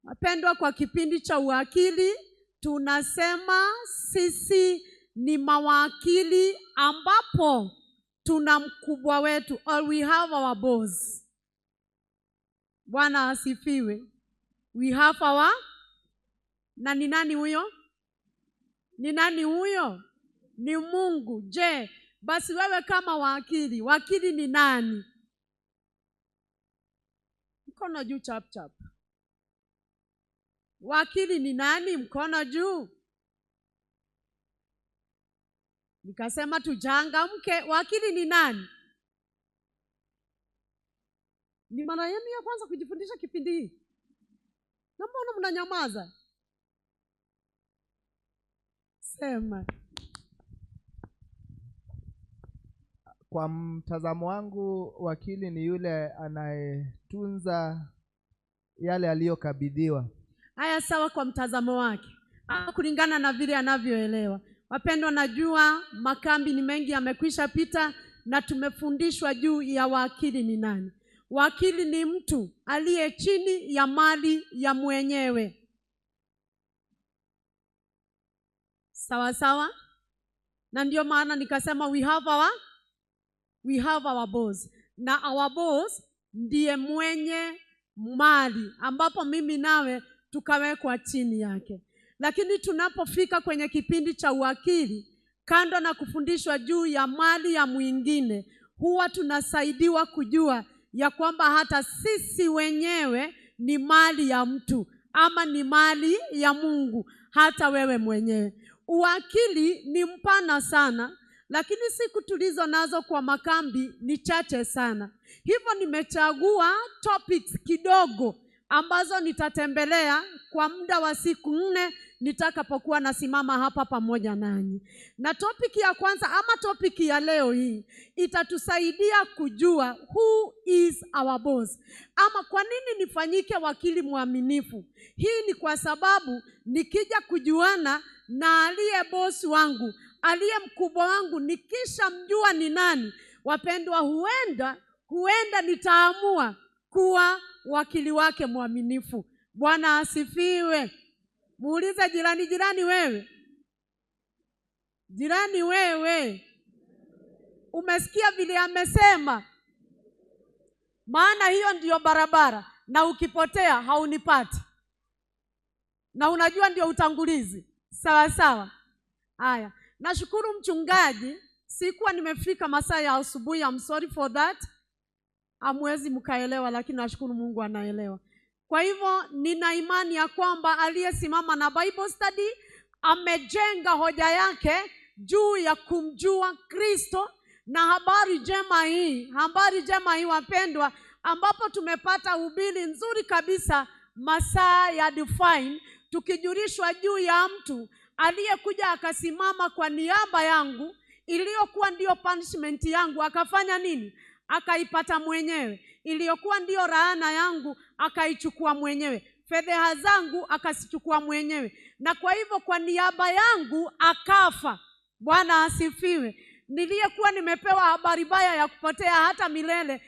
Wapendwa, kwa kipindi cha uwakili tunasema sisi ni mawakili ambapo tuna mkubwa wetu, or we have our boss. Bwana asifiwe. We have our, na ni nani huyo? Ni nani huyo? Ni Mungu. Je, basi wewe kama wakili, wakili ni nani? Mkono juu, chap chap. Wakili ni nani? Mkono juu. Nikasema tuchangamke. Wakili ni nani? Ni mara yenu ya kwanza kujifundisha kipindi hii, na mbona mnanyamaza? Sema. Kwa mtazamo wangu, wakili ni yule anayetunza yale aliyokabidhiwa. Haya, sawa, kwa mtazamo wake au kulingana na vile anavyoelewa. Wapendwa, najua makambi ni mengi yamekwisha pita na tumefundishwa juu ya wakili ni nani. Wakili ni mtu aliye chini ya mali ya mwenyewe. Sawa sawa, na ndio maana nikasema we have our boss, na our boss ndiye mwenye mali ambapo mimi nawe tukawekwa chini yake. Lakini tunapofika kwenye kipindi cha uwakili, kando na kufundishwa juu ya mali ya mwingine, huwa tunasaidiwa kujua ya kwamba hata sisi wenyewe ni mali ya mtu ama ni mali ya Mungu, hata wewe mwenyewe. Uwakili ni mpana sana, lakini siku tulizo nazo kwa makambi ni chache sana. Hivyo nimechagua topics kidogo ambazo nitatembelea kwa muda wa siku 4 nitakapokuwa nasimama hapa pamoja nanyi. Na topic ya kwanza ama topic ya leo hii itatusaidia kujua who is our boss, ama kwa nini nifanyike wakili mwaminifu. Hii ni kwa sababu nikija kujuana na aliye boss wangu, aliye mkubwa wangu, nikishamjua ni nani, wapendwa, huenda nitaamua kuwa wakili wake mwaminifu. Bwana asifiwe. Muulize jirani, jirani wewe, jirani wewe, umesikia vile amesema? Maana hiyo ndiyo barabara, na ukipotea haunipati, na unajua ndio utangulizi. Sawa sawa. Haya, nashukuru mchungaji, sikuwa nimefika masaa ya asubuhi, I'm sorry for that. Hamwezi mkaelewa, lakini nashukuru Mungu anaelewa. Kwa hivyo nina imani ya kwamba aliyesimama na Bible study amejenga hoja yake juu ya kumjua Kristo na habari njema hii, habari njema hii wapendwa, ambapo tumepata hubiri nzuri kabisa masaa ya define, tukijulishwa juu ya mtu aliyekuja akasimama kwa niaba yangu iliyokuwa ndiyo punishment yangu, akafanya nini? Akaipata mwenyewe. Iliyokuwa ndiyo laana yangu akaichukua mwenyewe, fedheha zangu akazichukua mwenyewe, na kwa hivyo kwa niaba yangu akafa. Bwana asifiwe. Niliyekuwa nimepewa habari baya ya kupotea hata milele,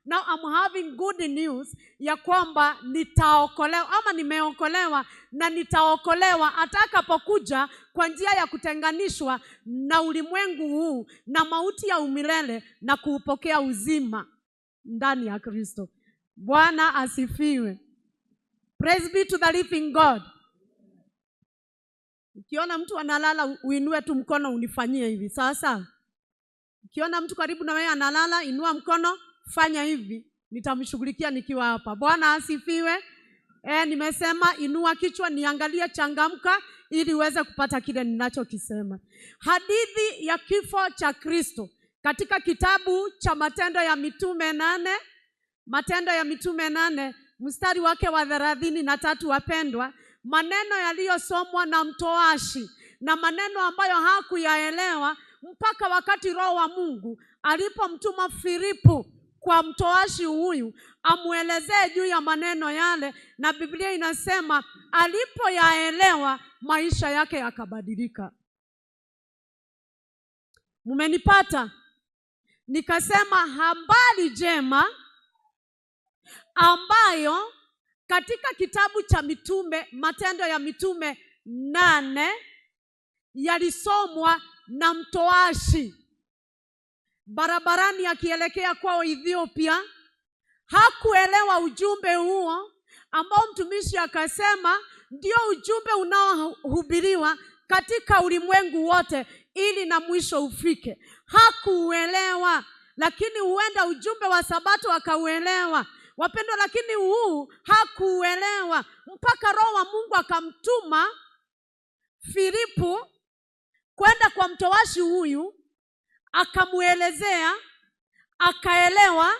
now I'm having good news ya kwamba nitaokolewa, ama nimeokolewa na nitaokolewa atakapokuja kwa njia ya kutenganishwa na ulimwengu huu na mauti ya umilele na kuupokea uzima ndani ya Kristo. Bwana asifiwe. Praise be to the living God. Ukiona mtu analala, uinue tu mkono unifanyie hivi. Sawa sawa. Ukiona mtu karibu na wewe analala, inua mkono, fanya hivi, nitamshughulikia nikiwa hapa. Bwana asifiwe. Nimesema inua kichwa niangalie, changamka ili uweze kupata kile ninachokisema. Hadithi ya kifo cha Kristo katika kitabu cha Matendo ya Mitume 8, Matendo ya Mitume 8 mstari wake wa 33, wapendwa, maneno yaliyosomwa na mtoashi na maneno ambayo hakuyaelewa mpaka wakati Roho wa Mungu alipomtuma Filipo kwa mtoashi huyu amuelezee juu ya maneno yale, na Biblia inasema alipoyaelewa maisha yake yakabadilika. Mmenipata? Nikasema habari njema ambayo Katika kitabu cha Mitume, Matendo ya Mitume 8, yalisomwa na mtoashi barabarani akielekea kwao Ethiopia. Hakuelewa ujumbe huo ambao mtumishi akasema ndio ujumbe unaohubiriwa katika ulimwengu wote ili na mwisho ufike. Hakuuelewa, lakini huenda ujumbe wa Sabato akauelewa. Wapendwa, lakini huu hakuuelewa mpaka Roho wa Mungu akamtuma Filipo kwenda kwa mtowashi huyu, akamuelezea, akaelewa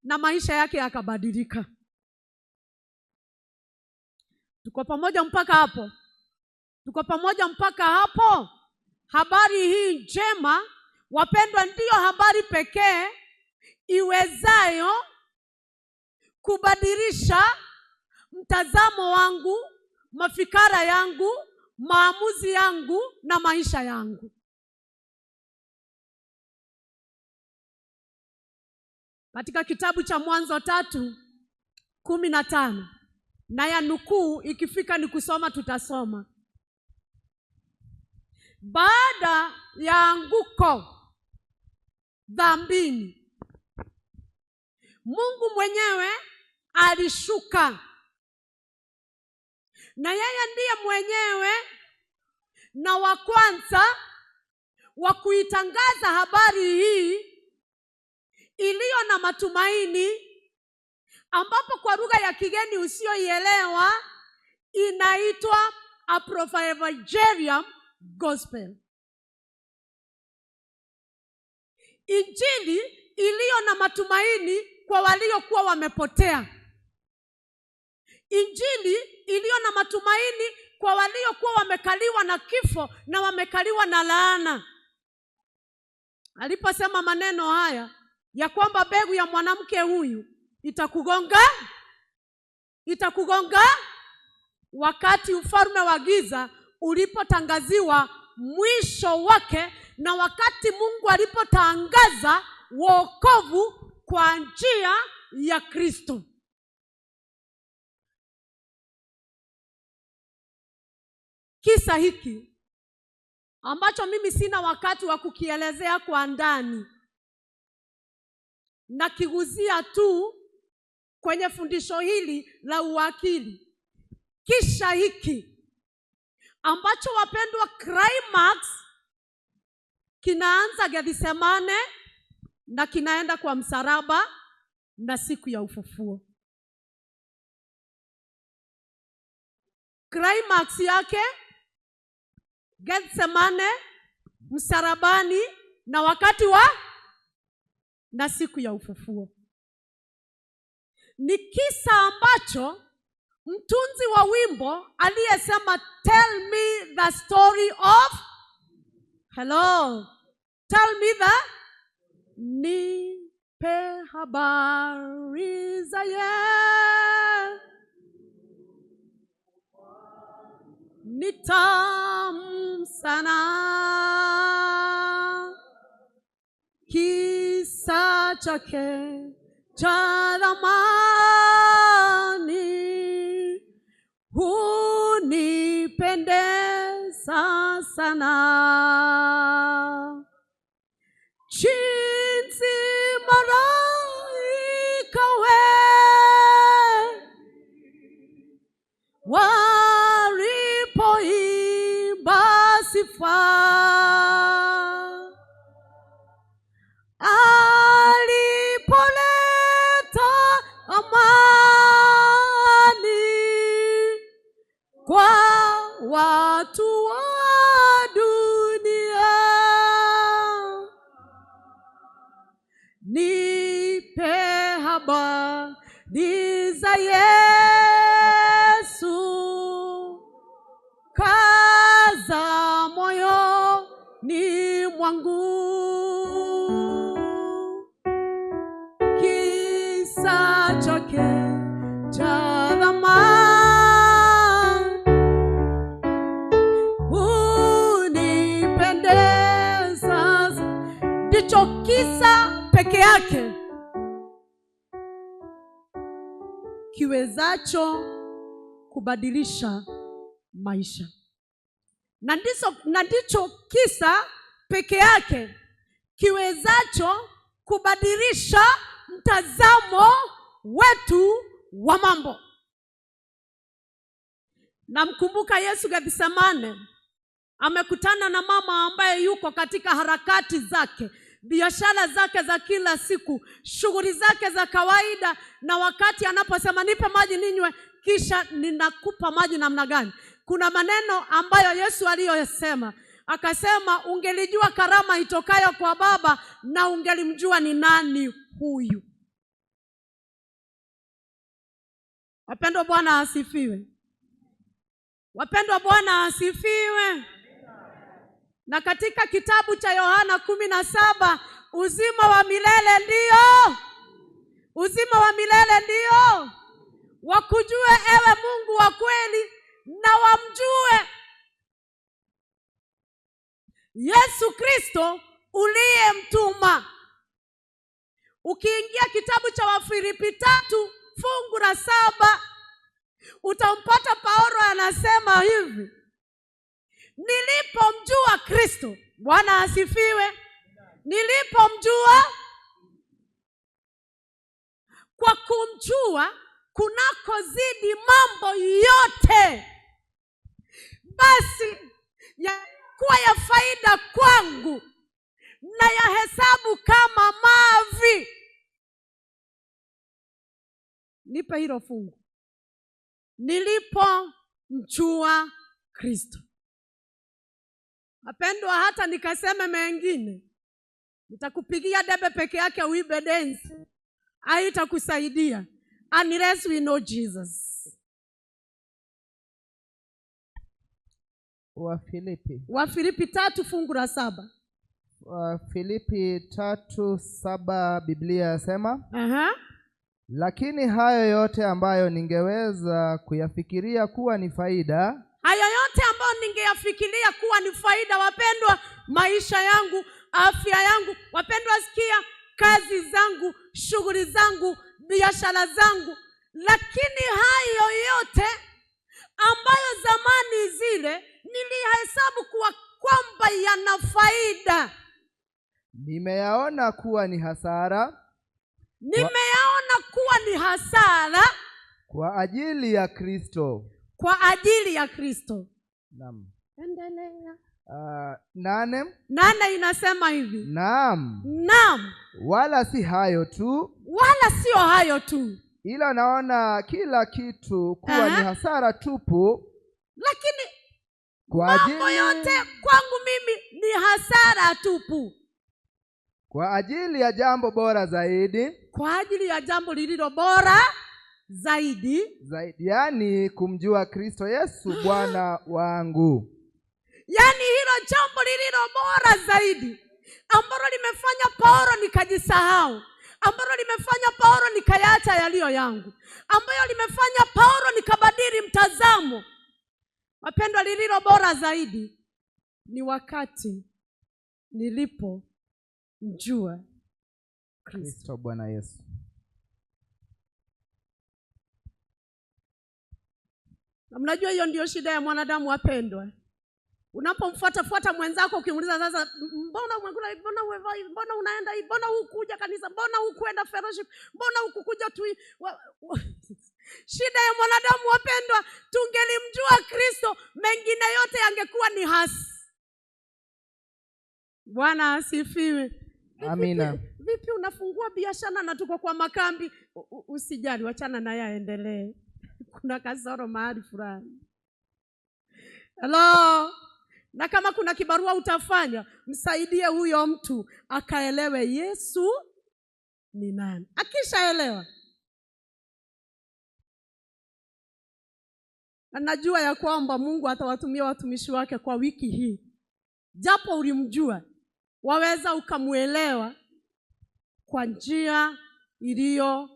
na maisha yake yakabadilika. Tuko pamoja mpaka hapo? Tuko pamoja mpaka hapo? Habari hii njema, wapendwa, ndiyo habari pekee iwezayo kubadilisha mtazamo wangu, mafikara yangu, maamuzi yangu na maisha yangu. Katika kitabu cha Mwanzo 3:15, na ya nukuu ikifika ni kusoma tutasoma. Baada ya anguko dhambini, Mungu mwenyewe alishuka, na yeye ndiye mwenyewe na wa kwanza wa kuitangaza habari hii iliyo na matumaini, ambapo kwa lugha ya kigeni usiyoielewa inaitwa Aproevangelium Gospel. Injili iliyo na matumaini kwa waliokuwa wamepotea. Injili iliyo na matumaini kwa waliokuwa wamekaliwa na kifo na wamekaliwa na laana. Aliposema maneno haya ya kwamba mbegu ya mwanamke huyu itakugonga, itakugonga, wakati ufalme wa giza ulipotangaziwa mwisho wake, na wakati Mungu alipotangaza wokovu kwa njia ya Kristo. Kisa hiki ambacho mimi sina wakati wa kukielezea kwa ndani, nakiguzia tu kwenye fundisho hili la uwakili. Kisha hiki ambacho, wapendwa, climax kinaanza Gethsemane na kinaenda kwa msalaba na siku ya ufufuo. Climax yake Gethsemane, msalabani, na wakati wa na siku ya ufufuo. Ni kisa ambacho mtunzi wa wimbo aliyesema tell me the story of hello, tell me the, nipe habari za Yesu, ni tamu sana, kisa chake cha thamani hunipendeza sana, jinsi malaika walipoimba sifa, alipoleta amani kwa watu wa dunia. Nipe habari za Yesu, kaza moyoni mwangu, kisa chake cha thamani hunipendeza. Ndicho kisa peke yake kiwezacho kubadilisha maisha. Na ndicho kisa peke yake kiwezacho kubadilisha mtazamo wetu wa mambo. Namkumbuka Yesu Gethsemane amekutana na mama ambaye yuko katika harakati zake, biashara zake za kila siku, shughuli zake za kawaida, na wakati anaposema nipe maji ninywe, kisha ninakupa maji namna gani? Kuna maneno ambayo Yesu aliyosema, akasema ungelijua karama itokayo kwa Baba na ungelimjua ni nani huyu. Wapendwa, Bwana asifiwe. Wapendwa, Bwana asifiwe. Na katika kitabu cha Yohana 17, uzima wa milele ndio, uzima wa milele ndio wakujue ewe Mungu wa kweli na wamjue Yesu Kristo uliyemtuma. Ukiingia kitabu cha Wafilipi 3:7 utampata Paulo anasema hivi, nilipomjua Kristo. Bwana asifiwe. Nilipomjua, kwa kumjua kunakozidi mambo yote, basi kuwa ya faida kwangu na yahesabu kama mavi. Nipe hilo fungu. Nilipomjua Kristo. Wapendwa, hata nikaseme mengine, nitakupigia debe peke yake uibe dance, haitakusaidia unless we know Jesus. Wafilipi. Wafilipi 3:7. Wafilipi 3:7, Biblia yasema, Lakini hayo yote ambayo ningeweza kuyafikiria kuwa ni faida, hayo yote ambayo ningeyafikiria kuwa ni faida, wapendwa, maisha yangu, afya yangu, wapendwa, sikia, kazi zangu, shughuli zangu, biashara zangu, lakini hayo yote ambayo zamani zile nilihesabu kuwa kwamba yana faida, nimeyaona kuwa ni hasara. Nimeyaona kuwa ni hasara kwa ajili ya Kristo. Kwa ajili ya Kristo. Naam. Endelea. 8. 8 inasema hivi. Naam. Naam. Wala si hayo tu. Wala sio hayo tu. Ila naona kila kitu kuwa ni hasara tupu. Lakini mambo yote kwangu mimi ni hasara tupu. Kwa ajili ya jambo bora zaidi. Kwa ajili ya jambo lililo bora zaidi. Zaidi, yani kumjua Kristo Yesu Bwana wangu. Yani hilo jambo lililo bora zaidi ambalo limefanya Paulo nikajisahau, ambalo limefanya Paulo nikayaacha yaliyo yangu, ambayo limefanya Paulo nikabadili mtazamo. Wapendwa, lililo bora zaidi ni wakati nilipomjua Kristo Bwana Yesu. Na mnajua hiyo ndio shida ya mwanadamu, wapendwa. Unapomfuata fuata mwenzako ukimuuliza sasa, mbona umekula hivi, mbona umevaa hivi, mbona unaenda hivi, mbona hukuja kanisa, mbona hukuenda fellowship, mbona hukukuja tu Shida ya mwanadamu, wapendwa, tungelimjua Kristo, mengine yote yangekuwa ni hasi. Bwana asifiwe. Amina. Vipi unafungua biashara na tuko kwa makambi? Usijali, wachana naye aendelee. Kuna kasoro mahali fulani. Hello. Na kama kuna kibarua utafanya, msaidie huyo mtu akaelewe Yesu ni nani. Akishaelewa, na najua ya kwamba Mungu atawatumia watumishi wake kwa wiki hii. Japo ulimjua, waweza ukamuelewa kwa njia iliyo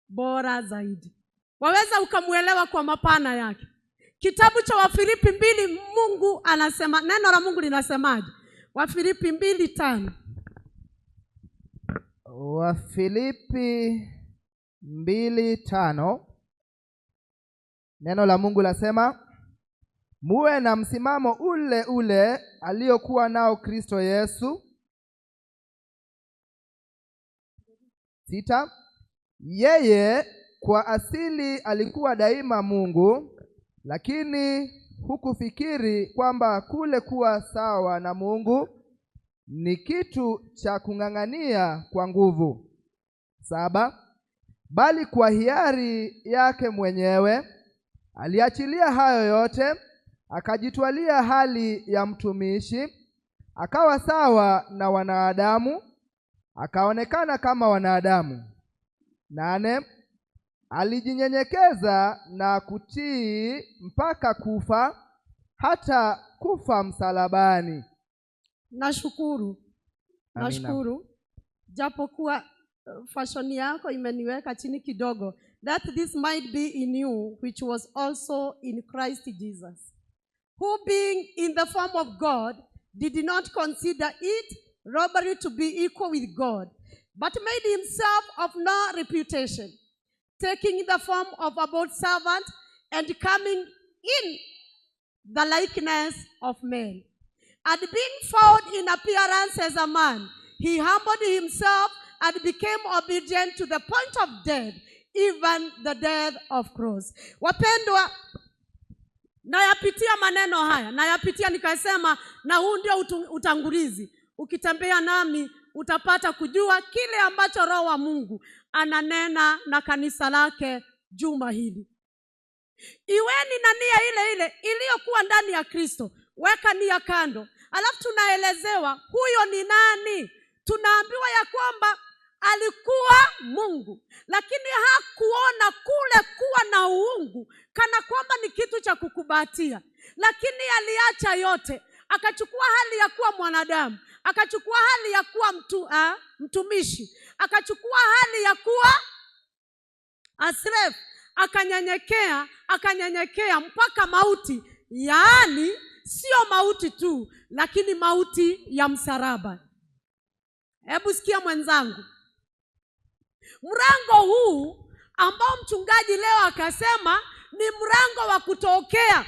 bora zaidi. Waweza ukamuelewa kwa mapana yake. Kitabu cha Wafilipi 2, Mungu anasema, neno la Mungu linasemaje? Wafilipi 2:5. Wafilipi 2:5. Neno la Mungu lasema, muwe na msimamo ule ule aliokuwa nao Kristo Yesu. 6. Yeye kwa asili alikuwa daima Mungu, lakini hukufikiri kwamba kule kuwa sawa na Mungu ni kitu cha kung'ang'ania kwa nguvu. 7. Bali kwa hiari yake mwenyewe aliachilia hayo yote, akajitwalia hali ya mtumishi, akawa sawa na wanadamu, akaonekana kama wanadamu. 8. Alijinyenyekeza na kutii mpaka kufa, hata kufa msalabani. Nashukuru. Amina. Nashukuru. Japokuwa fashion yako imeniweka chini kidogo. That this might be in you, which was also in Christ Jesus, who being in the form of God, did not consider it robbery to be equal with God, but made himself of no reputation, taking the form of a bond servant and coming in the likeness of men. And being found in appearance as a man, he humbled himself and became obedient to the point of death, even the death of cross. Wapendwa, nayapitia maneno haya, nayapitia nikasema, na huu ndio utangulizi. Ukitembea nami utapata kujua kile ambacho Roho wa Mungu ananena na kanisa lake juma hili. Iweni na nia ile ile iliyokuwa ndani ya Kristo. Weka nia kando. Alafu tunaelezewa huyo ni nani. Tunaambiwa ya kwamba alikuwa Mungu, lakini hakuona kule kuwa na uungu kana kwamba ni kitu cha kukubatia, lakini aliacha yote, akachukua hali ya kuwa mwanadamu, akachukua hali ya kuwa mtumishi, akachukua hali ya kuwa a slave, akanyenyekea, akanyenyekea mpaka mauti. Yaani sio mauti tu, lakini mauti ya msalaba. Hebu sikia mwenzangu, mlango huu ambao mchungaji leo akasema ni mlango wa kutokea,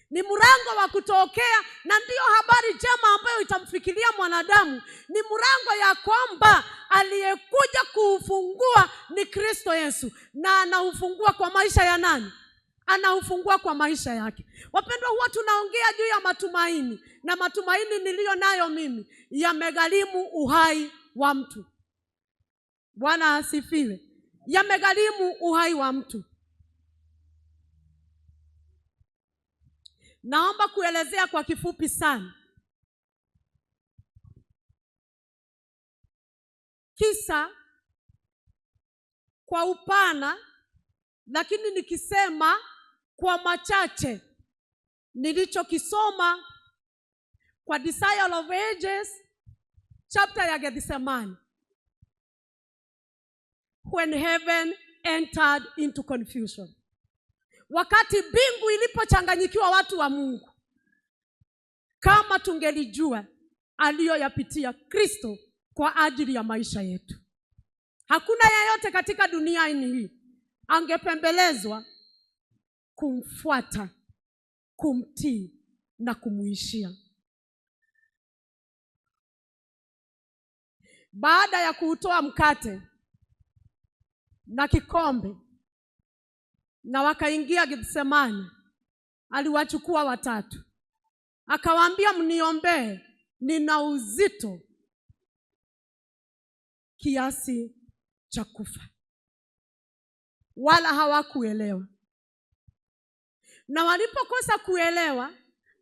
ni mlango wa kutokea, na ndiyo habari njema ambayo itamfikiria mwanadamu. Ni mlango ya kwamba aliyekuja kuufungua ni Kristo Yesu, na anaufungua kwa maisha ya nani? Anaufungua kwa maisha yake. Wapendwa, huwa tunaongea juu ya matumaini, na matumaini niliyo nayo mimi yamegharimu uhai wa mtu. Bwana asifiwe. Yamegharimu uhai wa mtu. Naomba kuelezea kwa kifupi sana kisa kwa upana, lakini nikisema kwa machache nilichokisoma kwa Desire of Ages chapter ya Gethsemane, when heaven entered into confusion. Wakati mbingu ilipochanganyikiwa watu wa Mungu, kama tungelijua aliyoyapitia Kristo kwa ajili ya maisha yetu, hakuna yeyote katika dunia hii angepembelezwa kumfuata, kumtii na kumuishia. Baada ya kuutoa mkate na kikombe na wakaingia Gethsemane, aliwachukua watatu akawaambia, mniombee, nina uzito kiasi cha kufa. Wala hawakuelewa. Na walipokosa kuelewa,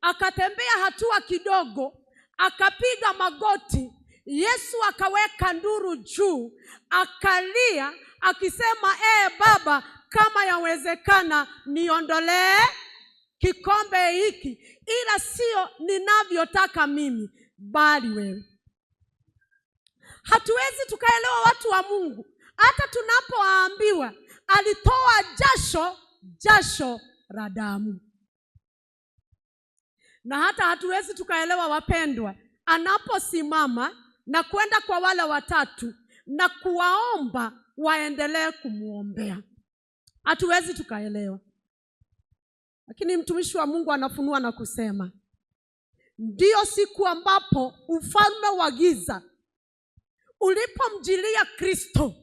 akatembea hatua kidogo, akapiga magoti. Yesu akaweka nduru juu, akalia akisema, Baba, kama yawezekana niondolee kikombe hiki, ila sio ninavyotaka mimi, bali wewe. Hatuwezi tukaelewa watu wa Mungu hata tunapoambiwa alitoa jasho, jasho la damu. Na hata hatuwezi tukaelewa wapendwa, anaposimama na kwenda kwa wale watatu na kuwaomba waendelee kumuombea. Hatuwezi tukaelewa. Lakini mtumishi wa Mungu anafunua na kusema, ndiyo siku ambapo ufalme wa giza ulipomjilia Kristo,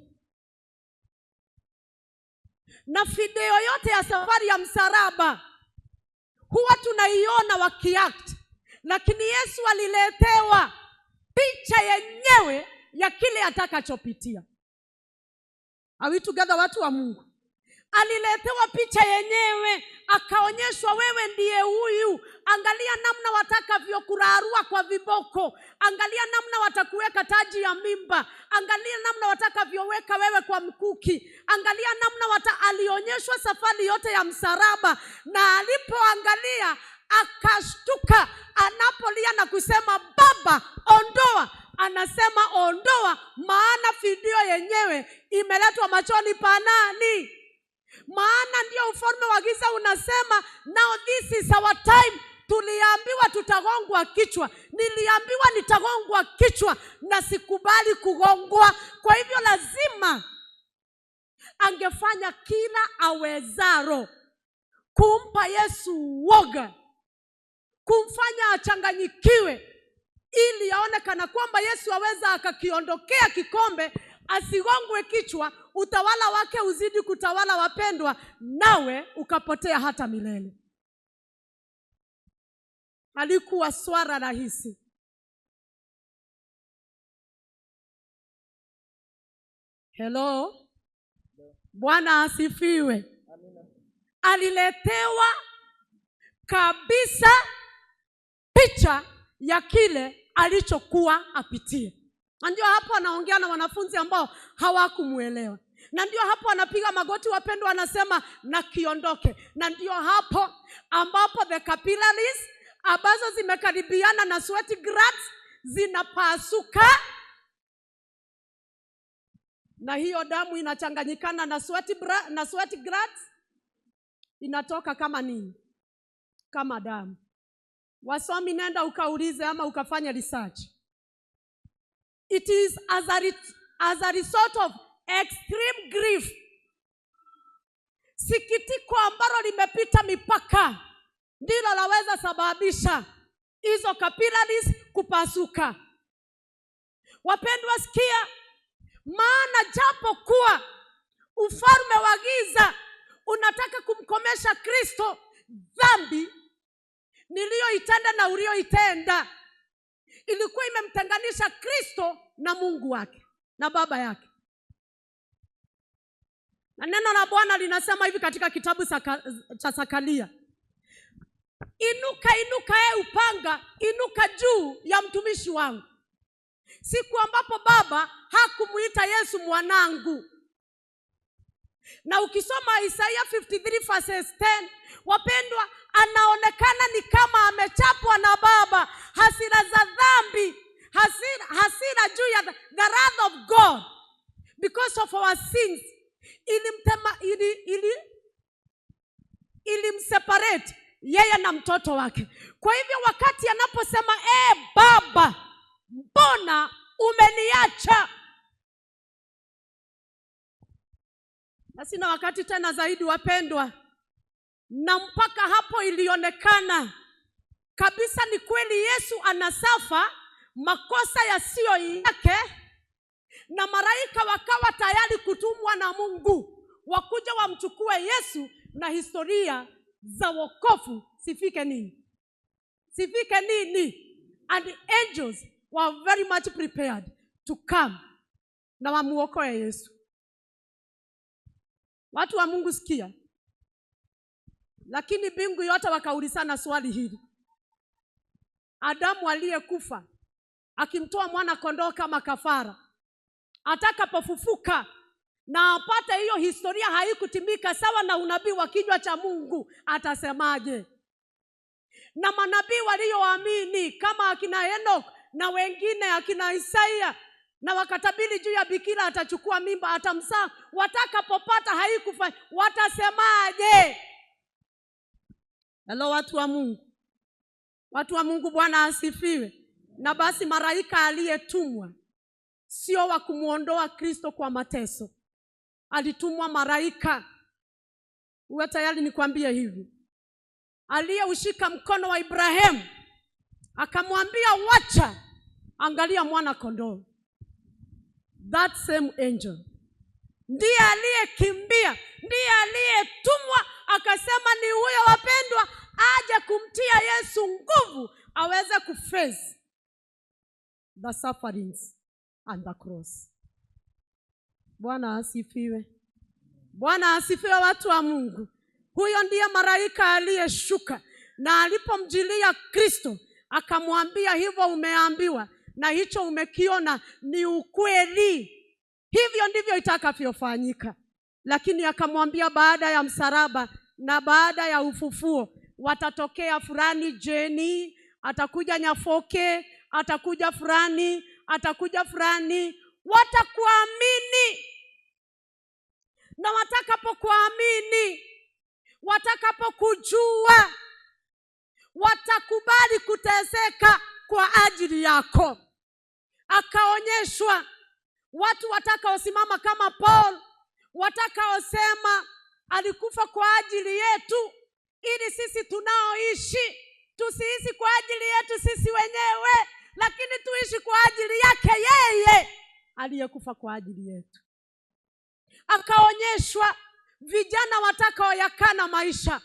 na video yote ya safari ya msalaba huwa tunaiona wakiact, lakini Yesu aliletewa picha yenyewe ya kile atakachopitia. Are we together, watu wa Mungu? Aliletewa picha yenyewe, akaonyeshwa, wewe ndiye huyu. Angalia namna watakavyokurarua kwa viboko, angalia namna watakuweka taji ya mimba, angalia namna watakavyoweka wewe kwa mkuki, angalia namna alionyeshwa safari yote ya msalaba, na alipoangalia akashtuka, anapolia na kusema, Baba ondoa. Anasema ondoa, maana fidio yenyewe imeletwa machoni pa nani? Maana ndio ufalme wa giza unasema, now this is our time. Tuliambiwa tutagongwa kichwa, niliambiwa nitagongwa kichwa na sikubali kugongwa. Kwa hivyo lazima angefanya kila awezaro kumpa Yesu woga, kumfanya achanganyikiwe, ili aone kana kwamba Yesu aweza akakiondokea kikombe, asigongwe kichwa, utawala wake uzidi kutawala, wapendwa, nawe ukapotea hata milele. Halikuwa swala rahisi. Hello, Bwana asifiwe. Aliletewa kabisa picha ya kile alichokuwa apitie. Na ndio hapo anaongea na wanafunzi ambao hawakumuelewa. Na ndio hapo anapiga magoti, wapendwa, anasema na kiondoke. Na ndio hapo ambapo the capillaries ambazo zimekaribiana na sweat glands zinapasuka, na hiyo damu inachanganyikana na sweat glands, inatoka kama nini? Kama damu. Wasomi, nenda ukaulize ama ukafanya research. It is as a result of extreme grief, sikitiko ambalo limepita mipaka, ndilo laweza sababisha hizo capillaries kupasuka. Wapendwa, sikia, maana japo kuwa ufalme wa giza unataka kumkomesha Kristo, dhambi niliyoitenda na uliyoitenda ilikuwa imemtenganisha Kristo na Mungu wake na Baba yake. Na neno la Bwana linasema hivi katika kitabu cha Zakaria, inuka, inuka e upanga, inuka juu ya mtumishi wangu. Siku ambapo Baba hakumuita Yesu mwanangu. Na ukisoma Isaiah 53 verses 10, wapendwa, anaonekana ni kama amechapwa na Baba. Hasira za dhambi, hasira juu ya the wrath of God because of our sins ilimseparate yeye na mtoto wake. Kwa hivyo wakati anaposema, Baba, mbona umeniacha? Na sina wakati tena zaidi, wapendwa. Na mpaka hapo ilionekana kabisa ni kweli Yesu anasafa makosa yasiyo yake, na malaika wakawa tayari kutumwa na Mungu wakuja wamchukue Yesu, na historia za wokovu sifike nini? Sifike nini? And the angels were very much prepared to come na wamuokoe Yesu. Watu wa Mungu, sikia. Lakini mbingu yote wakaulizana swali hili. Adamu aliyekufa akimtoa mwana kondoo kama kafara, atakapofufuka na apate hiyo historia haikutimika sawa na unabii wa kinywa cha Mungu, atasemaje? Na manabii walioamini kama akina Enoch na wengine akina Isaiah, na wakatabiri juu ya bikira atachukua mimba atamzaa, watakapopata haikufa, watasemaje? Hello, watu wa Mungu. Watu wa Mungu, Bwana asifiwe. Na basi malaika aliyetumwa sio wa kumuondoa Kristo kwa mateso. Alitumwa malaika Uwe tayari nikwambie hivi. Aliyeushika mkono wa Ibrahimu akamwambia wacha, angalia mwana kondoo. That same angel ndiye aliyekimbia, ndiye aliyetumwa akasema ni huyo wapendwa, aje kumtia Yesu nguvu aweze kuface the sufferings and the cross. Bwana asifiwe. Bwana asifiwe, watu wa Mungu. Huyo ndiye malaika aliyeshuka, na alipomjilia Kristo akamwambia hivyo umeambiwa na hicho umekiona ni ukweli, hivyo ndivyo itakavyofanyika. Lakini akamwambia baada ya msalaba na baada ya ufufuo watatokea fulani Jeni, atakuja Nyafoke, atakuja fulani, atakuja fulani, watakuamini. Na watakapokuamini, watakapokujua, watakubali kuteseka kwa ajili yako. Akaonyeshwa watu watakaosimama kama Paul, watakaosema alikufa kwa ajili yetu ili sisi tunaoishi tusiishi kwa ajili yetu sisi wenyewe, lakini tuishi kwa ajili yake yeye aliyekufa kwa ajili yetu. Akaonyeshwa vijana watakaoyakana maisha,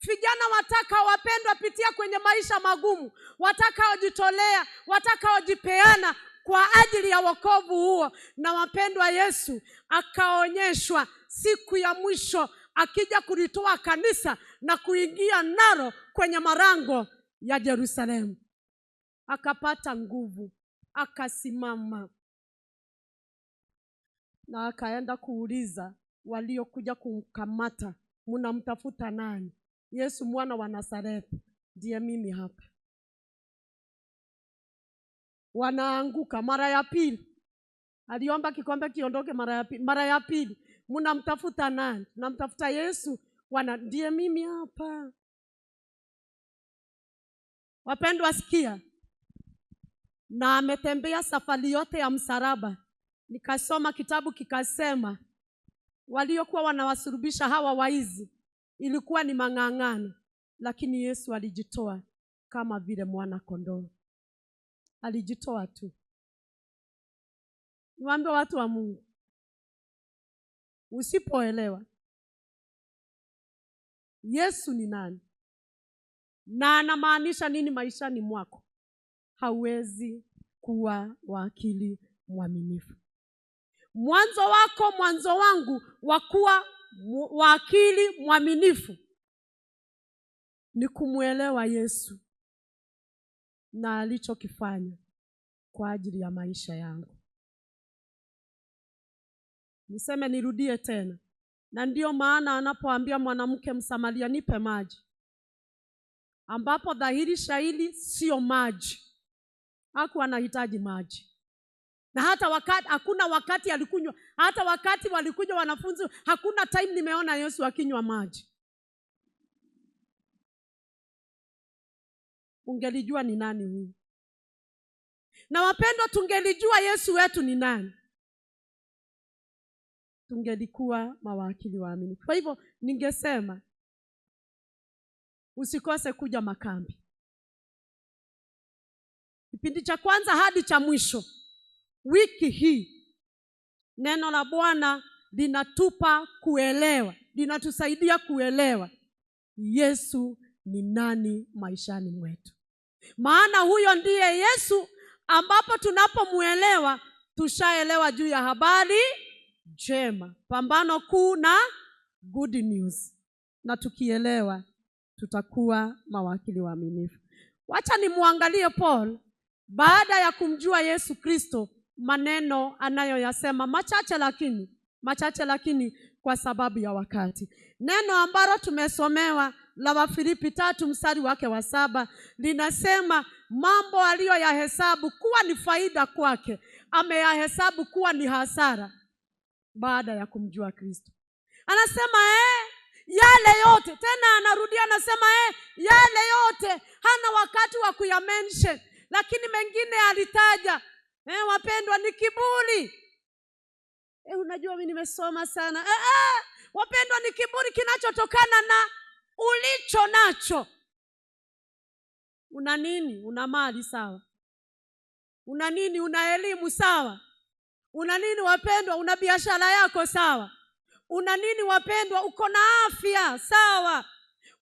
vijana watakaowapendwa pitia kwenye maisha magumu, watakaojitolea, watakaojipeana kwa ajili ya wokovu huo. Na wapendwa, Yesu akaonyeshwa siku ya mwisho akija kulitoa kanisa na kuingia nalo kwenye malango ya Yerusalemu. Akapata nguvu, akasimama na akaenda kuuliza waliokuja kumkamata, mnamtafuta nani? Yesu mwana wa Nazareti, ndiye mimi hapa. Wanaanguka mara ya pili. Aliomba kikombe kiondoke mara ya pili. Mara ya pili, mnamtafuta nani? Tunamtafuta Yesu, wana ndiye mimi hapa. Wapendwa, sikia. Na ametembea safari yote ya msalaba. Nikasoma kitabu kikasema waliokuwa wanawasulubisha hawa waizi ilikuwa ni mang'ang'ano, lakini Yesu alijitoa kama vile mwana kondoo. Alijitoa tu. Niwaambie watu wa Mungu, usipoelewa Yesu ni nani na anamaanisha nini maishani mwako, hauwezi kuwa wakili mwaminifu. Mwanzo wako, mwanzo wangu wa kuwa wakili mwaminifu ni kumuelewa Yesu na alichokifanya kwa ajili ya maisha yangu. Niseme, nirudie tena. Na ndiyo maana anapoambia mwanamke Msamaria, nipe maji, ambapo dhahiri shahiri sio maji, hakuwa anahitaji maji. Na hata wakati, hakuna wakati alikunywa, hata wakati walikuja wanafunzi, hakuna time nimeona Yesu akinywa maji. Ungelijua ni nani huyu. Na wapendwa, tungelijua Yesu wetu ni nani, tungelikuwa mawakili waaminifu. Kwa hivyo ningesema usikose kuja makambi, kipindi cha kwanza hadi cha mwisho. Wiki hii neno la Bwana linatupa kuelewa, linatusaidia kuelewa Yesu ni nani maishani mwetu. Maana huyo ndiye Yesu ambapo tunapomuelewa tushaelewa juu ya habari njema, pambano kuu na good news. Na tukielewa tutakuwa mawakili waaminifu. Wacha nimuangalie Paul baada ya kumjua Yesu Kristo, maneno anayoyasema machache lakini kwa sababu ya wakati. Neno ambalo tumesomewa la Wafilipi 3 mstari wake wa 7 linasema mambo aliyoyahesabu kuwa ni faida kwake ameyahesabu kuwa ni hasara baada ya kumjua Kristo. Anasema yale yote, tena anarudia anasema yale yote, hana wakati wa kuyamention, lakini mengine alitaja. Wapendwa, ni kiburi. Unajua mimi nimesoma sana. Wapendwa, ni kiburi kinachotokana na ulicho nacho. Una nini? Una mali, sawa. Una nini? Una elimu, sawa. Una nini wapendwa? Una biashara yako, sawa. Una nini wapendwa? Uko na afya, sawa.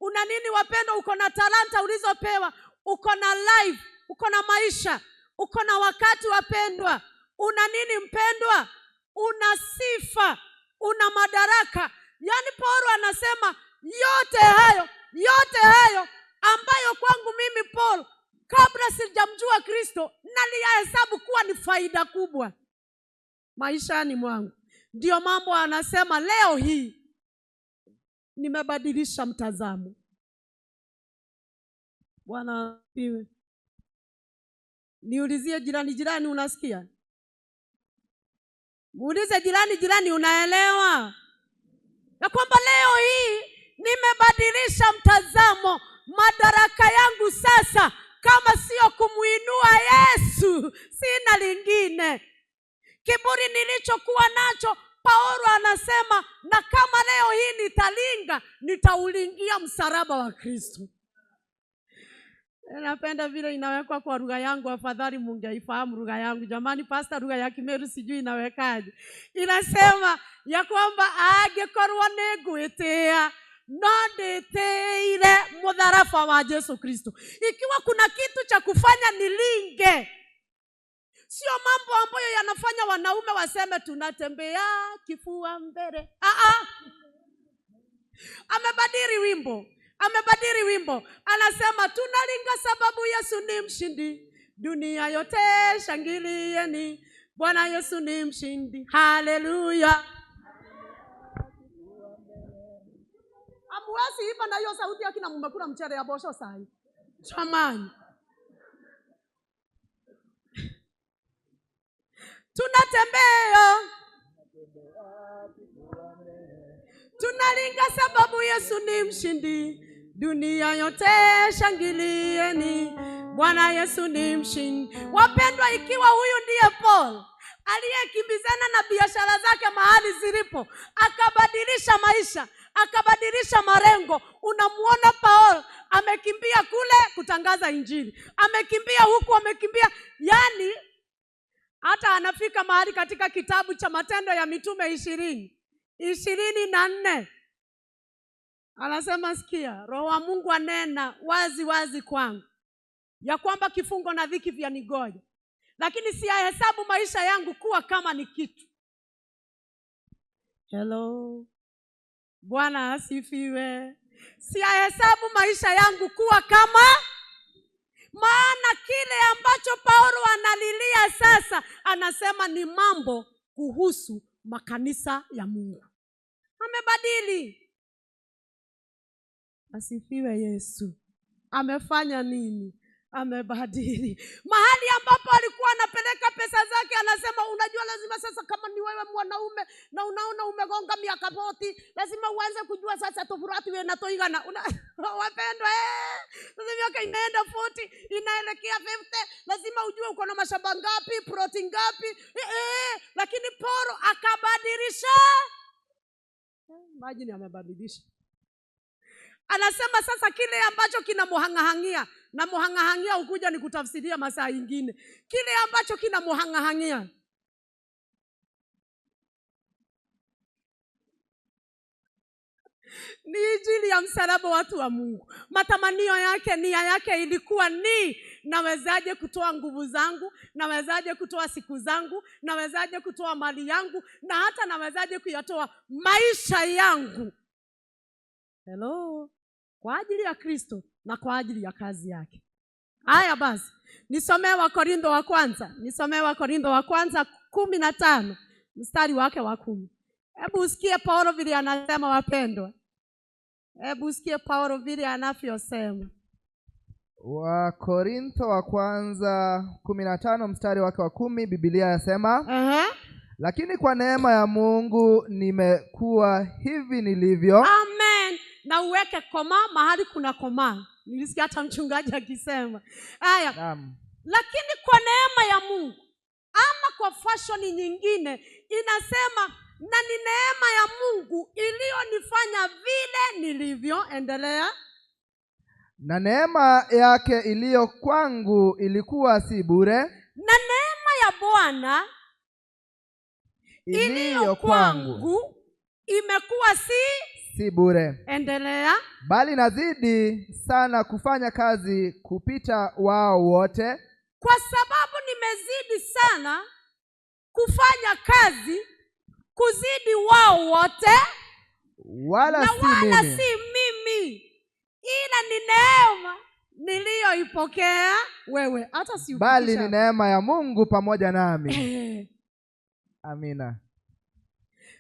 Una nini wapendwa? Uko na talanta ulizopewa, uko na life, uko na maisha, uko na wakati wapendwa. Una nini mpendwa? Una sifa, una madaraka. Yaani Paulo anasema yote hayo, yote hayo ambayo kwangu mimi Paul kabla sijamjua Kristo naliyahesabu kuwa ni faida kubwa maishani mwangu. Ndio mambo anasema leo hii nimebadilisha mtazamo. Bwana asifiwe. Niulizie jirani, jirani unasikia? Muulize jirani, jirani unaelewa? Ya kwamba leo hii nimebadilisha mtazamo. Madaraka yangu sasa kama sio kumuinua Yesu, sina lingine. Kiburi nilichokuwa nacho, Paulo anasema, na kama leo hii nitalinga, nitaulingia msalaba wa Kristo. Napenda vile inawekwa kwa lugha yangu, afadhali mungeifahamu lugha yangu. Jamani, pastor, lugha ya Kimeru sijui inawekaje. Inasema ya kwamba angikorwo nĩ ngwĩtĩĩa no ndĩtĩĩire mũtharaba wa Yesu Kristo. Ikiwa kuna kitu cha kufanya nilinge, sio mambo ambayo yanafanya wanaume waseme tunatembea kifua mbele. Amebadili wimbo. Amebadili wimbo. Anasema tunalinga sababu Yesu ni mshindi. Dunia yote shangilieni, Bwana Yesu ni mshindi. Haleluya. Amuwezi imba na hiyo sauti yake na mmekula mchele ya bosho sahi. Jamani. Tunatembea, tunalinga sababu Yesu ni mshindi. Dunia yote shangilieni, Bwana Yesu ni mshindi. Wapendwa, ikiwa huyu ndiye Paul aliyekimbizana na biashara zake mahali zilipo, akabadilisha maisha, akabadilisha malengo. Unamuona Paul amekimbia kule kutangaza injili, amekimbia huku, amekimbia, yani hata anafika mahali katika kitabu cha Matendo ya Mitume 20:24 anasema, sikia, Roho wa Mungu anena wazi wazi kwangu ya kwamba kifungo na dhiki vyanigoja, lakini siyahesabu maisha yangu kuwa kama ni kitu. Hello. Bwana asifiwe. Siyahesabu maisha yangu kuwa kama, maana kile ambacho Paulo analilia sasa, anasema ni mambo kuhusu makanisa ya Mungu. Amebadili. Asifiwe Yesu. Amefanya nini? Amebadili. Mahali ambapo alikuwa anapeleka pesa zake, anasema unajua, lazima sasa kama ni wewe mwanaume na unaona umegonga miaka 40, lazima uanze kujua sasa tofauti wewe na toigana. Wapendwa, sasa miaka inaenda 40, inaelekea 50, lazima ujue uko na mashamba ngapi, ploti ngapi. Lakini Paulo akabadilisha. Imagine amebadilisha. Anasema sasa kile ambacho kinamuhangahangia, na muhangahangia ukuja ni kutafsiria masaa ingine. Kile ambacho kinamuhangahangia ni injili ya msalaba, watu wa Mungu. Matamanio yake, nia yake ilikuwa ni nawezaje kutoa nguvu zangu, nawezaje kutoa siku zangu, nawezaje kutoa mali yangu, na hata nawezaje kuyatoa maisha yangu. Hello. Kwa ajili ya Kristo na kwa ajili ya kazi yake. Haya basi, nisomee Wakorintho wa kwanza. Nisomee Wakorintho wa kwanza 15 mstari wake wa 10. Hebu usikie Paulo vile anasema, wapendwa. Hebu usikie Paulo vile anavyosema. Wakorintho wa kwanza 15 mstari wake wa 10, Biblia yasema, Lakini kwa neema ya Mungu nimekuwa hivi nilivyo. Amen. Na uweke koma mahali kuna koma. Nilisikia hata mchungaji akisema. Haya. Naam. Lakini kwa neema ya Mungu, ama kwa fashion nyingine inasema na ni neema ya Mungu iliyonifanya vile nilivyo. Endelea. Na neema yake iliyo kwangu ilikuwa si bure. Na neema ya Bwana iliyo kwangu imekuwa si bure. Endelea. Bali nazidi sana kufanya kazi kupita wao wote. Kwa sababu nimezidi sana kufanya kazi kuzidi wao wote, wala si mimi, ila ni neema niliyoipokea wewe. Hata si bali ni neema ya Mungu pamoja nami. Amina.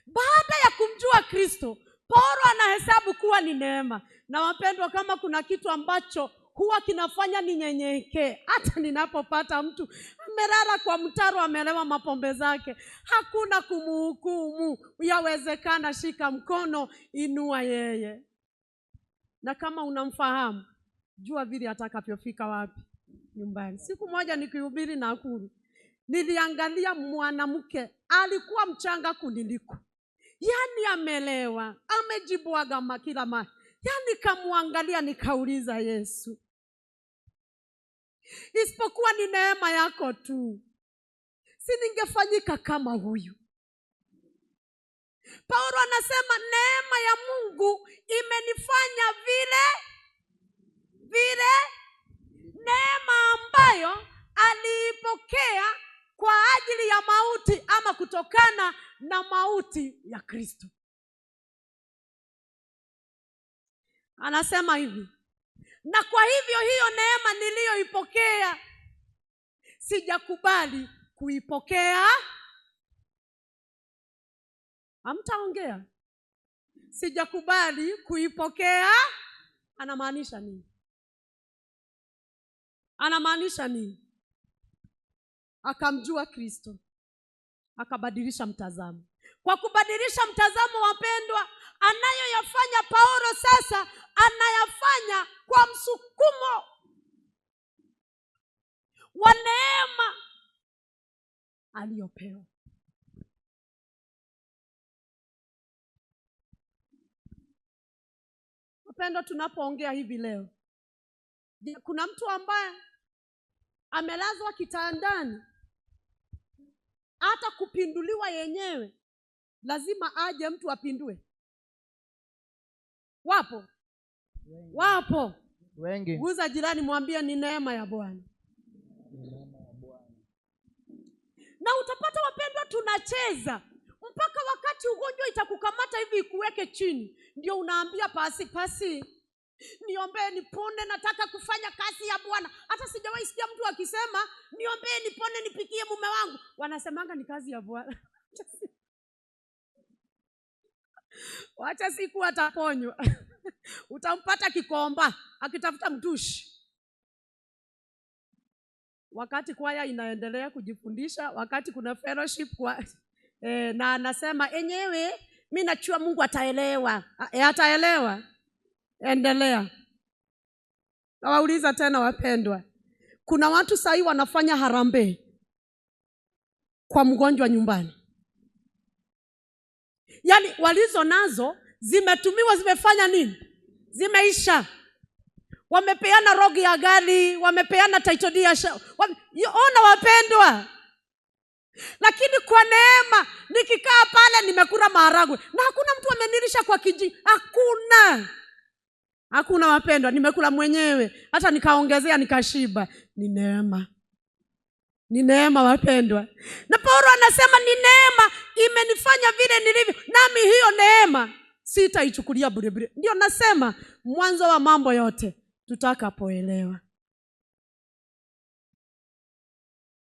Baada ya kumjua Kristo, Paulo anahesabu kuwa ni neema. Na wapendwa, kama kuna kitu ambacho huwa kinafanya ninyenyekee, hata ninapopata mtu amelala kwa mtaro, amelewa mapombe zake, hakuna kumhukumu. Yawezekana, shika mkono, inua yeye. Na kama unamfahamu, jua vile atakavyofika wapi nyumbani. Siku moja nikihubiri Nakuru, niliangalia mwanamke alikuwa mchanga kuniliko, yani amelewa, amejibwaga kila mahali. Yani kamwangalia nikauliza, Yesu, isipokuwa ni neema yako tu, si ningefanyika kama huyu? Paulo anasema neema ya Mungu imenifanya vile vile, neema ambayo aliipokea kwa ajili ya mauti, ama kutokana na mauti ya Kristo. Anasema hivi, na kwa hivyo hiyo neema niliyoipokea sijakubali kuipokea. Hamtaongea. Sijakubali kuipokea. Anamaanisha nini? Anamaanisha nini? Akamjua Kristo, akabadilisha mtazamo. Kwa kubadilisha mtazamo, wapendwa, anayoyafanya Paulo sasa anayafanya kwa msukumo wa neema aliyopewa. Wapendwa, tunapoongea hivi leo, kuna mtu ambaye amelazwa kitandani, hata kupinduliwa yenyewe lazima aje mtu apindue. Wapo? Wapo wengi. Guza jirani, mwambie ni neema ya Bwana. Na utapata wapendwa, tunacheza mpaka wakati ugonjwa itakukamata hivi ikuweke chini, ndio unaambia pasi pasi, niombee nipone, nataka kufanya kazi ya Bwana. Hata sijawahi sikia mtu akisema niombee nipone nipikie mume wangu. Wanasemanga ni kazi ya Bwana. Wacha siku ataponywa. Utampata kikomba akitafuta mtushi. Wakati kwaya inaendelea kujifundisha, wakati kuna fellowship kwa, na anasema enyewe mimi nachua Mungu ataelewa. Ataelewa. Endelea. Nawauliza tena wapendwa, kuna watu sahi wanafanya harambee kwa mgonjwa nyumbani. Yaani walizo nazo zimetumiwa, zimefanya nini? Zimeisha. Wamepeana rogi ya gari, wamepeana title deed ya ona wapendwa. Lakini kwa neema nikikaa pale nimekula maharagwe na hakuna mtu amenilisha kwa kiji, hakuna. Hakuna wapendwa, nimekula mwenyewe, hata nikaongezea nikashiba. Ni neema. Ni neema wapendwa. Na Paulo anasema ni neema imenifanya vile nilivyo, nami hiyo neema sitaichukulia bure bure. Ndio nasema mwanzo wa mambo yote tutakapoelewa.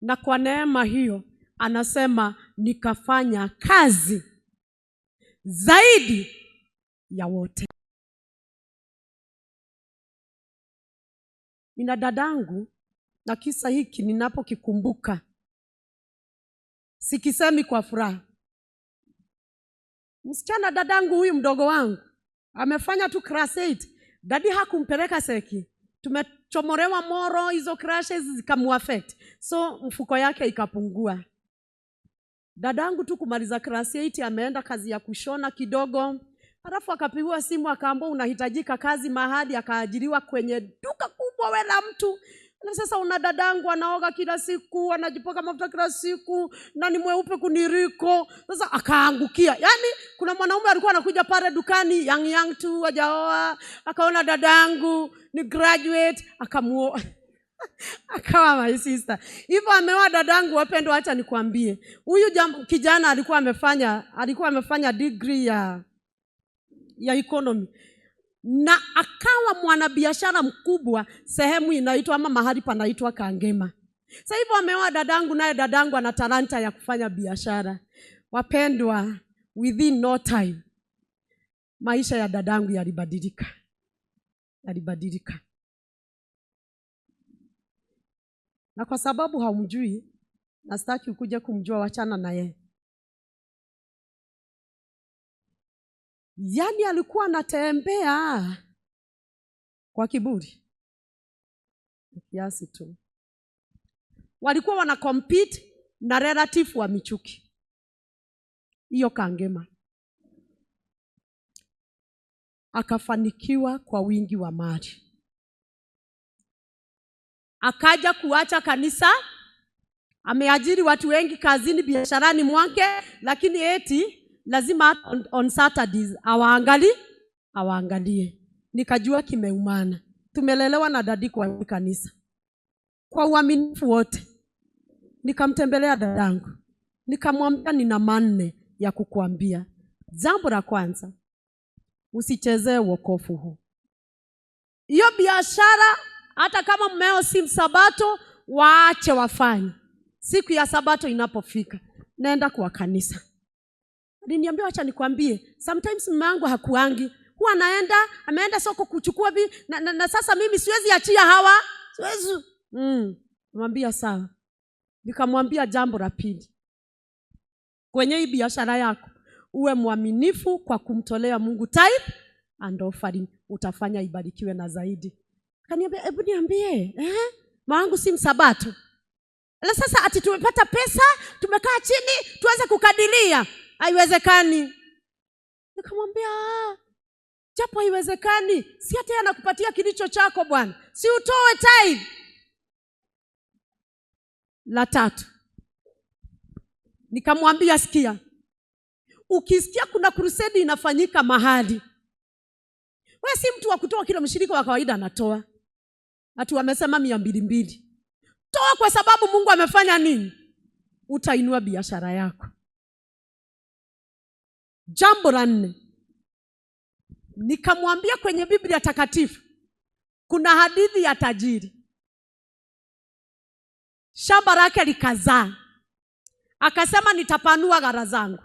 Na kwa neema hiyo anasema nikafanya kazi zaidi ya wote. Nina dadangu, na kisa hiki ninapokikumbuka sikisemi kwa furaha. Msichana dadangu huyu mdogo wangu amefanya tu class 8. Dadi hakumpeleka seki. Tumechomorewa moro, hizo crashes zikamuaffect. So mfuko yake ikapungua. Dadangu tu kumaliza class 8 ameenda kazi ya kushona kidogo, halafu akapigiwa simu akaambiwa unahitajika kazi mahali, akaajiriwa kwenye duka kubwa wela mtu. Na sasa una dadangu anaoga kila siku, anajipaka mafuta kila siku, na ni mweupe kuniriko. Sasa akaangukia. Yaani kuna mwanaume alikuwa anakuja pale dukani young young tu hajaoa, akaona dadangu ni graduate, akamuoa. Akawa my sister. Hivyo ameoa dadangu. Wapendwa, acha nikwambie. Huyu kijana alikuwa amefanya degree ya economy. Na akawa mwanabiashara mkubwa sehemu inaitwa ama mahali panaitwa Kangema. Sasa hivyo ameoa dadangu, naye dadangu ana talanta ya kufanya biashara. Wapendwa, within no time maisha ya dadangu yalibadilika. Yalibadilika. Na kwa sababu haumjui, na sitaki ukuje kumjua, wachana na yeye. Yaani alikuwa anatembea kwa kiburi kiasi tu. Walikuwa wana compete na relative wa Michuki. Hiyo Kangema. Akafanikiwa kwa wingi wa mali. Akaja kuacha kanisa, ameajiri watu wengi kazini, biasharani mwake, lakini eti lazima on Saturdays awaangalie. Nikajua kimeumana. Tumelelewa na dadi kwa kanisa kwa uaminifu wote. Nikamtembelea dadangu, nikamwambia nina manne ya kukuambia. Jambo la kwanza, usichezee wokovu huu. Hiyo biashara, hata kama mmeo si msabato, waache wafanye. Siku ya sabato inapofika, nenda kwa kanisa. Aliniambia acha nikwambie, sometimes mume wangu hakuangi, huwa ameenda soko kuchukua na sasa mimi siwezi achia hawa, siwezi. Mwambia sawa. Nikamwambia jambo la pili, kwenye hii biashara yako uwe mwaminifu kwa kumtolea Mungu tithe and offering, utafanya ibarikiwe na zaidi. Akaniambia hebu niambie, maangu si msabato. Na sasa ati tumepata pesa, tumekaa chini tuanze kukadiria, haiwezekani. Nikamwambia japo haiwezekani, si hata anakupatia kilicho chako bwana, si utoe tithe. La tatu, nikamwambia sikia, ukisikia kuna crusade inafanyika mahali, wewe si mtu wa kutoa kile mshirika wa kawaida anatoa. Ati wamesema 200. Toa kwa sababu Mungu amefanya nini? Utainua biashara yako. Jambo la nne, nikamwambia kwenye Biblia takatifu kuna hadithi ya tajiri. Shamba lake likazaa. Akasema nitapanua ghala zangu.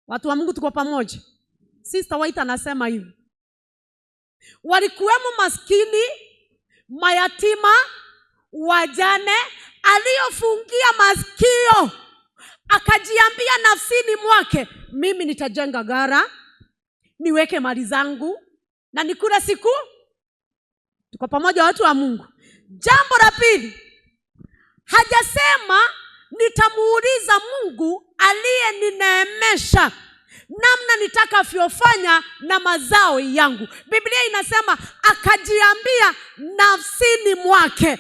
Watu wa Mungu tuko pamoja. Sister White anasema hivi, walikuwemo maskini, mayatima, wajane, aliyofungia masikio akajiambia nafsini mwake, mimi nitajenga gara, niweke mali zangu na nikula siku. Tuko pamoja watu wa Mungu. Jambo la pili, hajasema nitamuuliza Mungu aliyenineemesha namna nitakavyofanya na mazao yangu. Biblia inasema akajiambia nafsini mwake.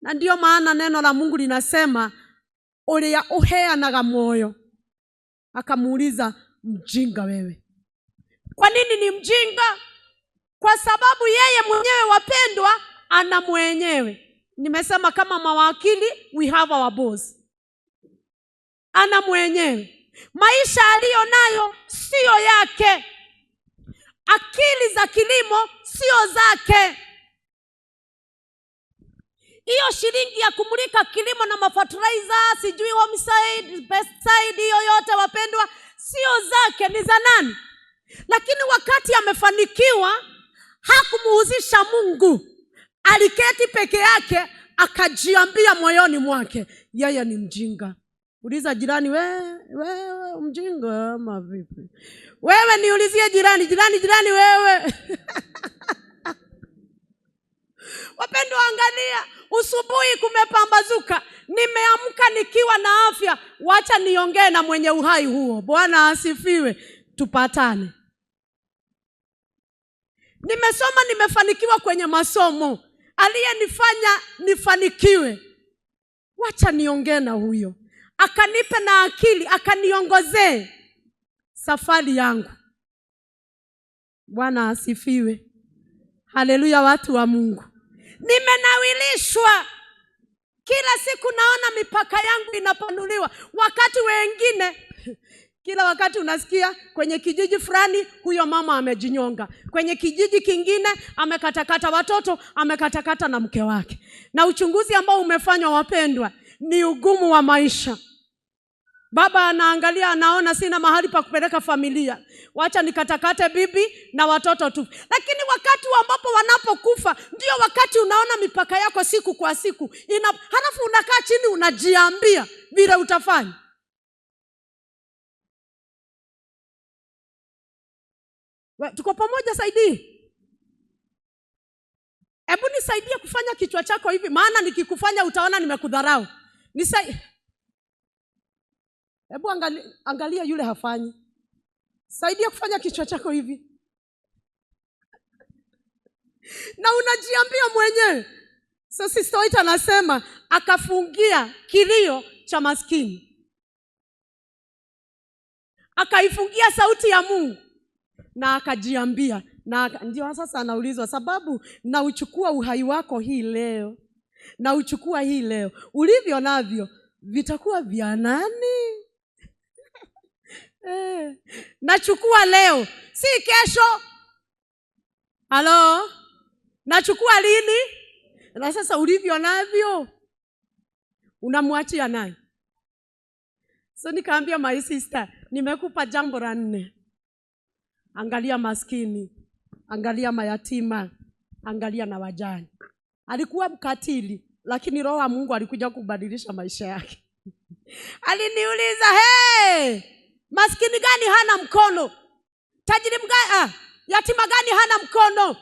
Na ndiyo maana neno la Mungu linasema uria uheanaga moyo. Akamuuliza, mjinga wewe. Kwa nini ni mjinga? Kwa sababu yeye mwenyewe, wapendwa, ana mwenyewe. Nimesema kama mawakili, we have our boss. Ana mwenyewe. Maisha aliyo nayo sio yake. Akili za kilimo sio zake. Hiyo shilingi ya kumulika kilimo na mafertilizer, sijui homicide, pesticide, hiyo yote wapendwa, sio zake, ni za nani? Lakini wakati amefanikiwa hakumuhusisha Mungu. Aliketi peke yake akajiambia moyoni mwake yeye ni mjinga. Uliza jirani, wewe mjinga ama vipi? Wewe niulizie jirani, jirani, jirani wewe. Wapendwa, angalia, usubuhi kumepambazuka. Nimeamka nikiwa na afya, wacha niongee na mwenye uhai huo. Bwana asifiwe, tupatane. Nimesoma, nimefanikiwa kwenye masomo, aliyenifanya nifanikiwe, wacha niongee na huyo, akanipe na akili, akaniongozee safari yangu. Bwana asifiwe. Haleluya, watu wa Mungu. Nimenawilishwa. Kila siku naona mipaka yangu inapanuliwa. Wakati wengine, kila wakati unasikia kwenye kijiji fulani huyo mama amejinyonga, kwenye kijiji kingine amekatakata watoto, amekatakata na mke wake. Na uchunguzi ambao umefanywa, wapendwa, ni ugumu wa maisha. Baba anaangalia, anaona sina mahali pa kupeleka familia, wacha nikatakate bibi na watoto tu. Lakini wakati ambapo wanapokufa ndio wakati unaona mipaka yako siku kwa siku halafu unakaa chini unajiambia vile utafanya. Tuko pamoja? Saidii. Hebu nisaidie kufanya kichwa chako hivi, maana nikikufanya utaona nimekudharau. Hebu angalia yule hafanyi. Saidia kufanya kichwa chako hivi. Na unajiambia mwenyewe. So Sister White anasema akafungia kilio cha maskini, akaifungia sauti ya Mungu na akajiambia. Na ndio sasa anaulizwa sababu, na uchukua uhai wako hii leo, na uchukua hii leo, ulivyo navyo vitakuwa vya nani? Nachukua leo, si kesho. Halo? Nachukua lini? Na sasa ulivyo navyo unamwachia nani? So nikaambia my sister, nimekupa jambo la 4. Angalia maskini, angalia mayatima, angalia na wajane. Alikuwa mkatili, lakini Roho wa Mungu alikuja kubadilisha maisha yake. Aliniuliza, hey, maskini gani hana mkono? Tajiri gani, yatima gani hana mkono?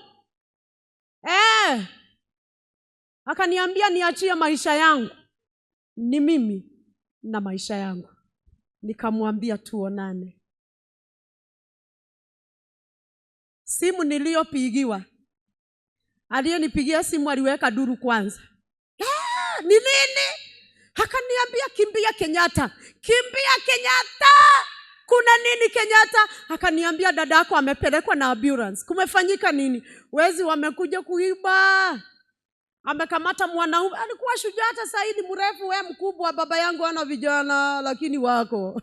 Akaniambia niachie maisha yangu. Ni mimi na maisha yangu. Nikamwambia tuonane. Simu niliyopigiwa, aliyenipigia simu aliweka duru kwanza. Ni nini? Akaniambia kimbia Kenyatta. Kimbia Kenyatta. Kuna nini Kenyatta? Akaniambia dada yako amepelekwa na ambulance. Kumefanyika nini? Wezi wamekuja kuiba. Amekamata mwanaume. Alikuwa shujaa, hata saidi mrefu, wewe mkubwa, baba yangu ana vijana lakini wako.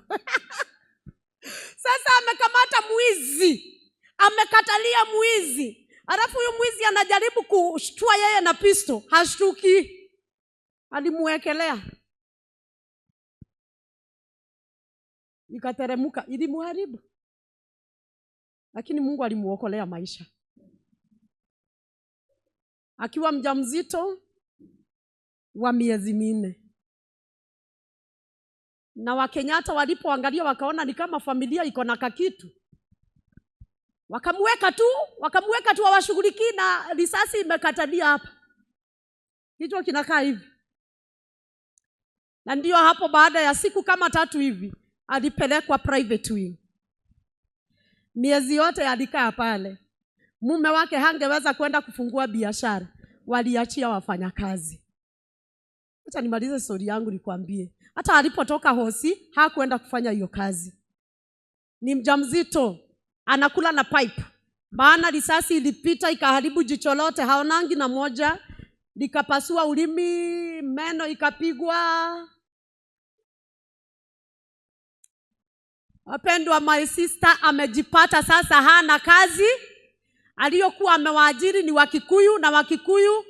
Sasa amekamata mwizi. Amekatalia mwizi. Alafu huyu mwizi anajaribu kushtua yeye na pisto, hashtuki. Alimuwekelea. Ikateremuka, ilimuharibu. Lakini Mungu alimuokolea maisha. Akiwa mjamzito wa miezi 4. Na Wakenyatta walipoangalia wakaona ni kama familia iko na kakitu. Wakamweka tu hawashughuliki, na risasi imekatalia hapa. Kichwa kinakaa hivi. Na ndio hapo baada ya siku kama 3 hivi alipelekwa private wing. Miezi yote alikaa pale. Mume wake hangeweza kwenda kufungua biashara, waliachia wafanyakazi. Acha nimalize story yangu nikwambie. Hata alipotoka hosi hakuenda kufanya hiyo kazi. Ni mjamzito, anakula na pipe. Maana risasi ilipita ikaharibu jicho lote, haonangi na moja, likapasua ulimi, meno ikapigwa. Wapendwa, my sister amejipata sasa hana kazi. Aliyokuwa amewaajiri ni Wakikuyu, na Wakikuyu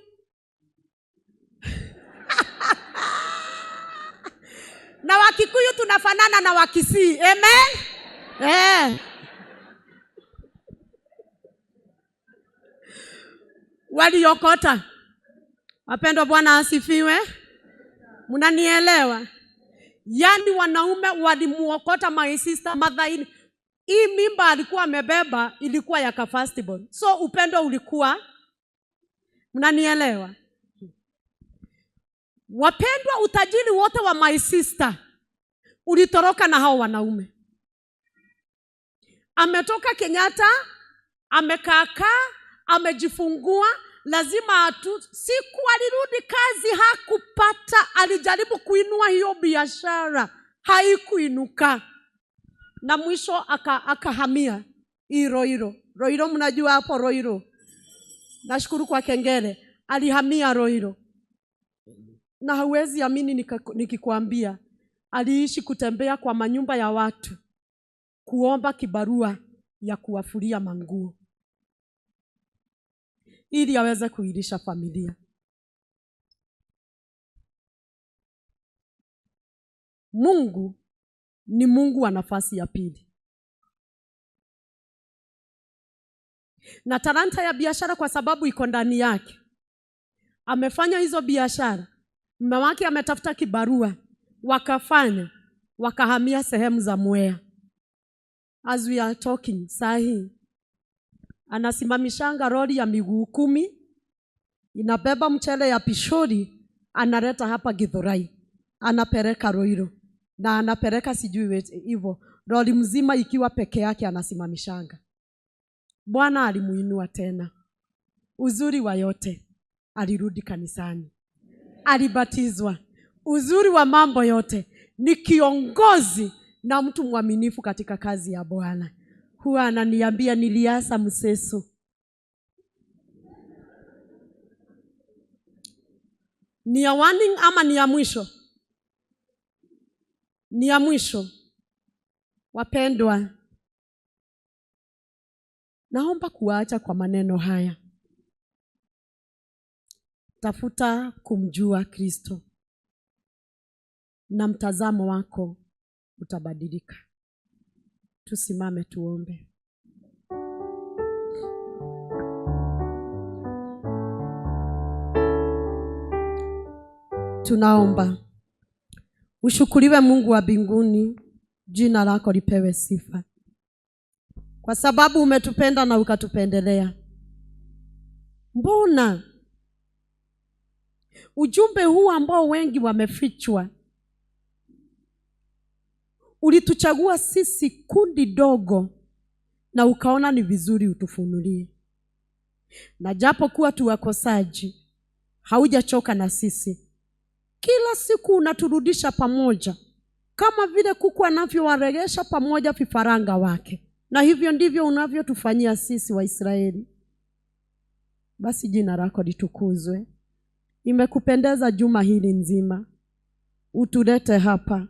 na Wakikuyu tunafanana na Wakisii. Amen? Waliokota. Wapendwa, Bwana asifiwe. Mnanielewa? Yaani wanaume walimuokota my sister mother. Hii mimba alikuwa amebeba ilikuwa ya firstborn. So upendo ulikuwa, mnanielewa? Wapendwa, utajiri wote wa my sister ulitoroka na hao wanaume. Ametoka Kenyatta, amekaakaa, amejifungua, lazima atu siku alirudi kazi hakupata, alijaribu kuinua hiyo biashara, haikuinuka. Na mwisho akahamia hii Roiro. Roiro mnajua hapo Roiro. Nashukuru kwa kengele. Alihamia Roiro. Na hauwezi amini nikikwambia, aliishi kutembea kwa manyumba ya watu kuomba kibarua ya kuwafulia manguo ili aweze kuilisha familia. Mungu ni Mungu wa nafasi ya pili. Na talanta ya biashara kwa sababu iko ndani yake. Amefanya hizo biashara. Mume wake ametafuta kibarua, wakafanya, wakahamia sehemu za Mwea. As we are talking, sahi anasimamishanga lori ya miguu 10, inabeba mchele ya pishori, analeta hapa Githurai, anapeleka Roiro, na anapeleka sijui hivyo, lori mzima ikiwa peke yake anasimamishanga. Bwana alimuinua tena. Uzuri wa yote, alirudi kanisani, alibatizwa. Uzuri wa mambo yote, ni kiongozi na mtu mwaminifu katika kazi ya Bwana. Huwa ananiambia niliasa mseso. Ni ya warning ama ni ya mwisho? Ni ya mwisho. Wapendwa, naomba kuacha kwa maneno haya. Tafuta kumjua Kristo na mtazamo wako utabadilika. Tusimame tuombe. Tunaomba. Ushukuriwe Mungu wa mbinguni, jina lako lipewe sifa, kwa sababu umetupenda na ukatupendelea. Mbona ujumbe huu ambao wengi wamefichwa, ulituchagua sisi kundi dogo na ukaona ni vizuri utufunulie. Na japo kuwa tuwakosaji, haujachoka na sisi. Kila siku unaturudisha pamoja, kama vile kuku anavyowaregesha pamoja vifaranga wake. Na hivyo ndivyo unavyotufanyia sisi Waisraeli. Basi jina lako litukuzwe. Imekupendeza juma hili nzima, utulete hapa,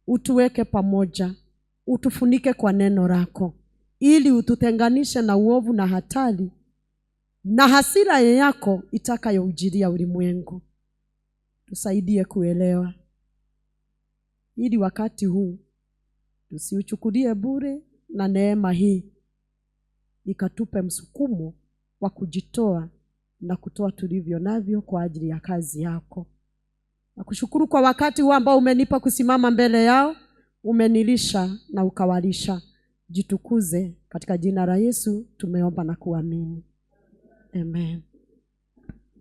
utuweke pamoja, utufunike kwa neno lako, ili ututenganishe na uovu na hatari na hasira yako itakayoujilia ulimwengu. Tusaidie kuelewa, ili wakati huu tusiuchukulie bure, na neema hii ikatupe msukumo wa kujitoa na kutoa tulivyo navyo kwa ajili ya kazi yako. Nakushukuru kwa wakati huu ambao umenipa kusimama mbele yao, umenilisha na ukawalisha. Jitukuze katika jina la Yesu tumeomba na kuamini. Amen.